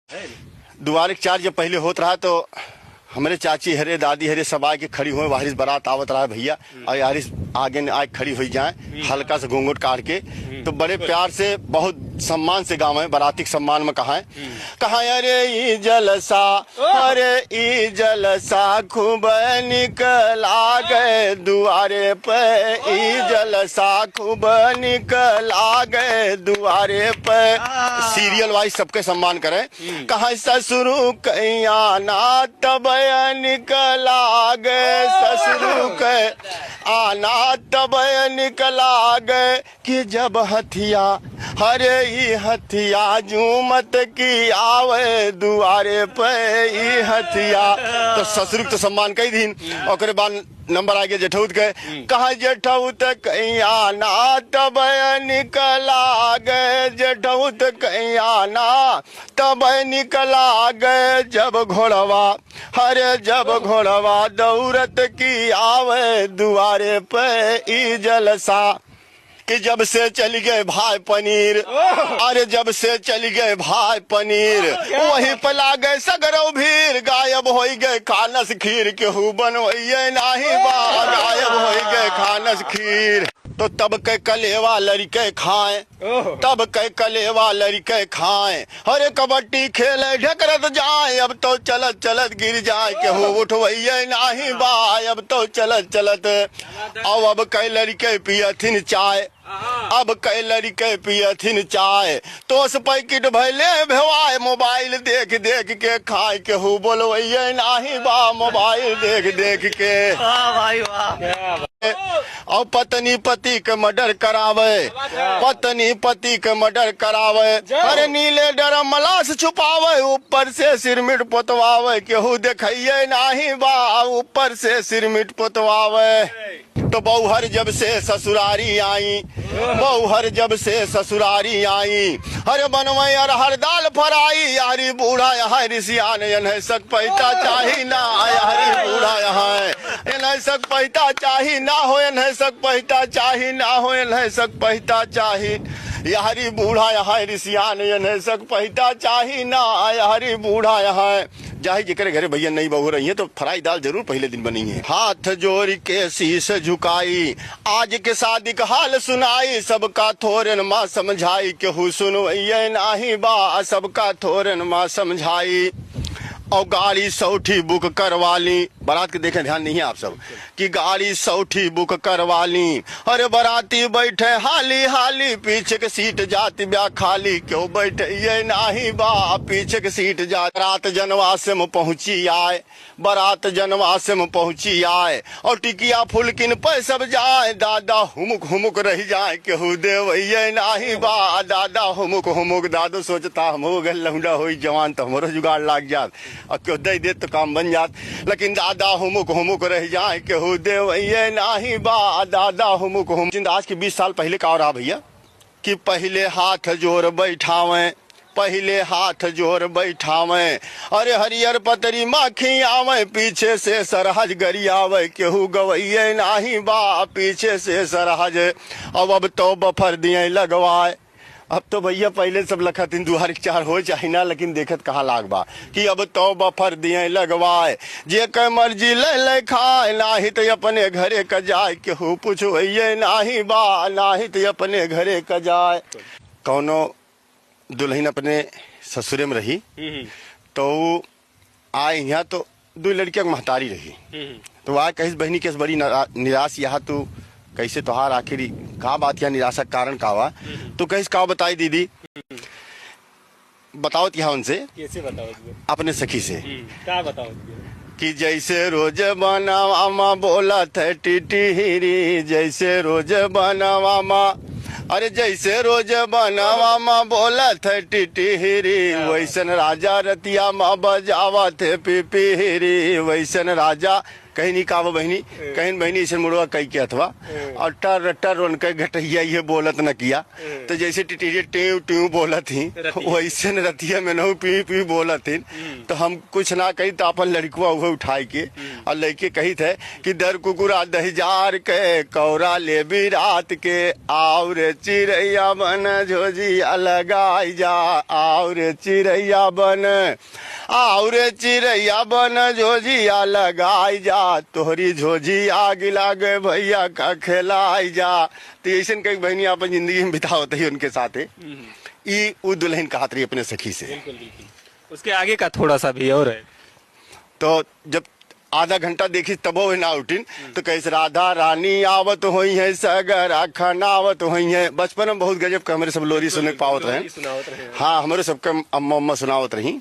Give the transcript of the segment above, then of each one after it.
दुआरे के चार जब पहले होत रहा तो हमारे चाची हरे दादी हरे सब आके खड़ी हुए, वारिस बारात आवत रहा भैया, और यारिस आगे न आके खड़ी हुई जाए हल्का सा घूंघट काट के, तो बड़े प्यार से बहुत सम्मान से गाँव है बाराती के सम्मान में कहा है, कहा अरे ई जलसा, अरे ई जलसा खूब निकला गए दुआरे पे, ई जलसा खूब निकला गए दुआरे पे। सीरियल वाइज सबके सम्मान करें। कहा ससुरु कैया ना तब निकला गए, ससुरु के आना तब निकला गए, कि जब हथिया हरे ई हथिया झूमत की आवे दुआरे पे, ई हथिया। तो ससुर के तो सम्मान कई दिन। और बाद नंबर आ गया जेठौत के, कहा जेठौत कैया ना तब निकला गए, जेठौत कैया ना तब निकला गए, जब घोड़वा हरे जब घोड़वा दौरत की आवे दुआरे पे, ई जलसा। कि जब से चल गए भाई पनीर, अरे जब से चल गए भाई पनीर, वहीं पला गए सगरो भीड़, गायब हो गए खानस खीर, केहू बनवैये नाही बा, गायब हो गए खानस खीर। तो तब के कलेवा लड़के खाए, तब के कलेवा लड़के खाए, अरे कबड्डी खेले ढकरत जाए, अब तो चलत चलत गिर जाए, केहू उठवैये नाही बा, अब तो चलत चलत। और अब के लड़के पियथिन चाय, अब कई लड़के पियथिन चाय, तोस पैकेट भैले भेवाए, मोबाइल देख देख के खाए, केहू बोलवैये नाही बा, मोबाइल देख देख के। वाह भाई वाह। और पत्नी पति के मर्डर करावे, पत्नी पति के मर्डर करावे, अरे नीले डर मलास छुपावे, ऊपर से सिरमिट पोतवावे, केहू देखिए नाही बा, ऊपर से सिरमिट पोतवावे। तो बहुहर जब से ससुरारी आई, बहुहर जब से ससुरारी आई, अरे बनवै अरहर दाल फराई, यारी बूढ़ा यहाँ ऋषियान एन्हे सक पैता चाही ना, यारी बूढ़ा यहाँ एन्हे सक पैता चाही ना हो, एन्हे सक पैता चाही ना हो, एन्हे सक पैता चाही, यारी बूढ़ा यहाँ ऋषियान एन्हे सक पैता चाही ना, यारी बूढ़ा यहाँ। जाहि जेकरे घरे भैया नहीं बहू रही है तो फ्राई दाल जरूर पहले दिन बनी है। हाथ जोड़ के शीश झुकाई, आज के शादी का हाल सुनाई, सबका थोरन माँ समझाई, केहू सुनवैये नाही बा, सबका थोरन माँ समझाई। और गाड़ी सौठी बुक करवा ली, बारात के देखें ध्यान नहीं है आप सब, कि गाड़ी सौठी बुक करवा ली, अरे बाराती बैठे हाली हाली, पीछे के सीट जाती ब्या खाली, क्यों बैठे ये नाही बा, पीछे के सीट जा। बारात जनवासे में पहुंची आए, बारात जनवासे में पहुंची आए, और टिकिया फुलकिन पे सब जाए, दादा हुमुक हुमुक रह जाए, केहू देवैये नाही बा, दादा हुमुक हुमुक। दादो सोचता हम हो गए लहुंडा हो जवान तो हमरो जुगाड़ लाग जात, और क्यों दे दे तो काम बन जात, लेकिन दादा हुमुक हुमुक रह जाए, केहू देवैये नाही बा, दादा हुमुक हुमुक। आज के 20 साल पहले का रहा भैया, कि पहले हाथ जोड़ बैठावें, पहले हाथ जोड़ बैठावें, अरे हरियर पतरी माखी आवे, पीछे से सरहज गरियावे, केहू गवैये नाही बा, पीछे से सरहज। अब तो बफर दिए लगवाए, अब तो भैया पहले सब लखतिन दुहार चार हो चाहे ना, लेकिन देखत कहाँ लाग बा, कि अब तो बफर दिए लगवाए, जे के मर्जी ले ले खाए, नाही तो अपने घरे क जाए, केहू पूछवैये नाही बा, नाही तो अपने घरे क जाए। कौनो दुल्हन अपने ससुरे में रही, तो आए यहाँ तो दो लड़कियों की महतारी रही, तो आए कहीं बहनी के बड़ी निराश यहाँ, तो कैसे तोहार आखिरी का बात या निराशा का कारण का हुआ, तो कहीं का बताई दीदी, बताओ यहाँ उनसे। कैसे बताओ? अपने सखी से। का बताओ? कि जैसे रोज बनावा माँ बोला थे टिटिहिरी, जैसे रोज बनावा माँ, अरे जैसे रोज बनावा माँ बोला थे टिटिहिरी, वैसन राजा रतिया माँ बजावा थे पिपिहिरी, वैसन राजा कहीं नहीं कावा बहनी, कहीं बहनी ऐसे मुड़वा कई के अथवा और टर टर उनके घटैया ये बोलत न किया। तो जैसे टिटिरिया टेव टेव बोलत ही वैसे न रतिया में नहु पी पी बोलत ही। तो हम कुछ ना कही तो अपन लड़कुआ उहे उठाई के और लड़के कही थे कि दर कुकुरा दहजार के कौरा ले भी रात के आउर चिड़ैया बन झोजिया लगाई जा, आउर चिड़ैया बन, आउर चिड़ैया बन झोजिया लगाई जा, तोहरी झोझी आग लागे भैया का खेलाई जा। तो ऐसे कई बहनी अपन जिंदगी में बितावत ही उनके साथे। ई उ दुल्हन कहत रही अपने सखी से। बिल्कुल बिल्कुल। उसके आगे का थोड़ा सा भी और है। तो जब आधा घंटा देखी तबो ना उठिन तो कैसे राधा रानी आवत हुई है सगरा खनावत हुई है। बचपन में बहुत गजब के हमारे सब लोरी सुने पावत रहे। सुनावत रहे। हाँ, हमारे सबके अम्मा अम्मा सुनावत रही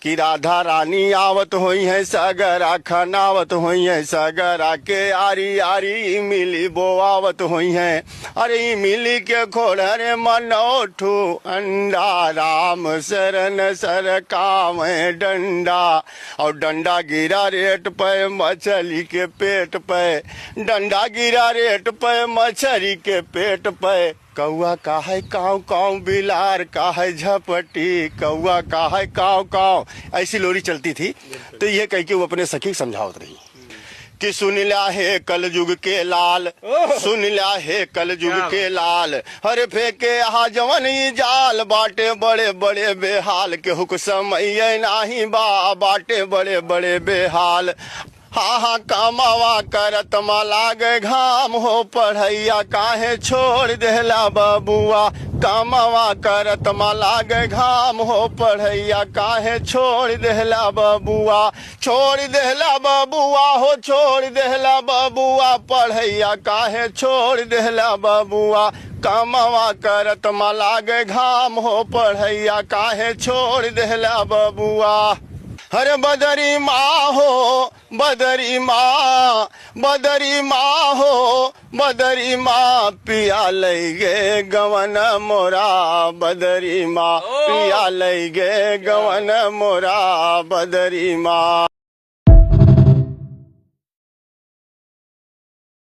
कि राधा रानी आवत हुई है सगरा खनावत हुई है, सगरा के आरी आरी मिली बोआवत हुई है, अरे मिली के खोड़रे मनोठू अंडा, राम शरण सर काम डंडा, और डंडा गिरा रेट पे मछली के पेट पे, डंडा गिरा रेट पे मछली के पेट पे, कौआ काहे काव काव बिलार काहे झपटी, कौआ काहे काव काव, ऐसी लोरी चलती थी। तो ये कह के वो अपने सखी को समझावत रही कि सुन लिया है कल युग के लाल, सुन लिया है कल युग के लाल, हर फेंके हा जवन ई जाल, बाटे बड़े बड़े बेहाल, के हुक समय नाही बा, बाटे बड़े बड़े बेहाल, हा हा कामावा करत मा लागे घाम हो, पढ़ैया काहे छोड़ देला बबुआ, कामावा करत मा लागे घाम हो, पढ़ैया काहे छोड़ देला बबुआ, छोड़ देला बबुआ हो, छोड़ देला बबुआ, पढ़ैया काहे छोड़ देला बबुआ, कामावा करत मा लागे घाम हो, पढ़ैया काहे छोड़ देला बबुआ। हरे बदरी माँ हो बदरी माँ, बदरी माँ हो बदरी माँ, पिया लई गे गवन मोरा बदरी माँ, पिया लई गे गवन मोरा बदरी माँ।